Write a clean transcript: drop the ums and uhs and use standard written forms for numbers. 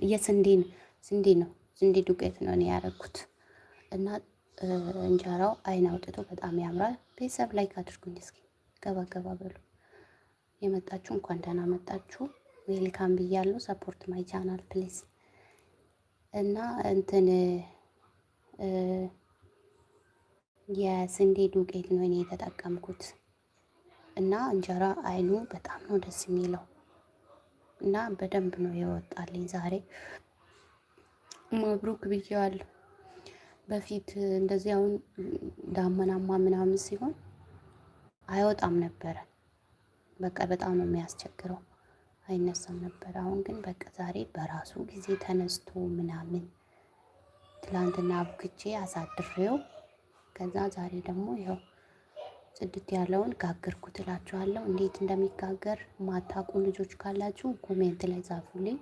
የስንዴን ስንዴ ነው፣ ስንዴ ዱቄት ነው እኔ ያደረኩት እና እንጀራው አይን አውጥቶ በጣም ያምራል። ቤተሰብ like አድርጉኝ እስኪ ገባ ገባ በሉ። የመጣችሁ እንኳን ደህና መጣችሁ። Welcome ብያለሁ። Support my channel, please። እና እንትን የስንዴ ዱቄት ነው እኔ የተጠቀምኩት እና እንጀራ አይኑ በጣም ነው ደስ የሚለው እና በደንብ ነው የወጣልኝ ዛሬ። መብሩክ ብዬዋለሁ። በፊት እንደዚህ አሁን ዳመናማ ምናምን ሲሆን አይወጣም ነበረ። በቃ በጣም ነው የሚያስቸግረው፣ አይነሳም ነበር። አሁን ግን በቃ ዛሬ በራሱ ጊዜ ተነስቶ ምናምን፣ ትላንትና አቡክቼ አሳድሬው ከዛ ዛሬ ደግሞ ይኸው ጽድት ያለውን ጋገርኩት እላችኋለሁ። እንዴት እንደሚጋገር ማታውቁ ልጆች ካላችሁ comment ላይ ጻፉልኝ።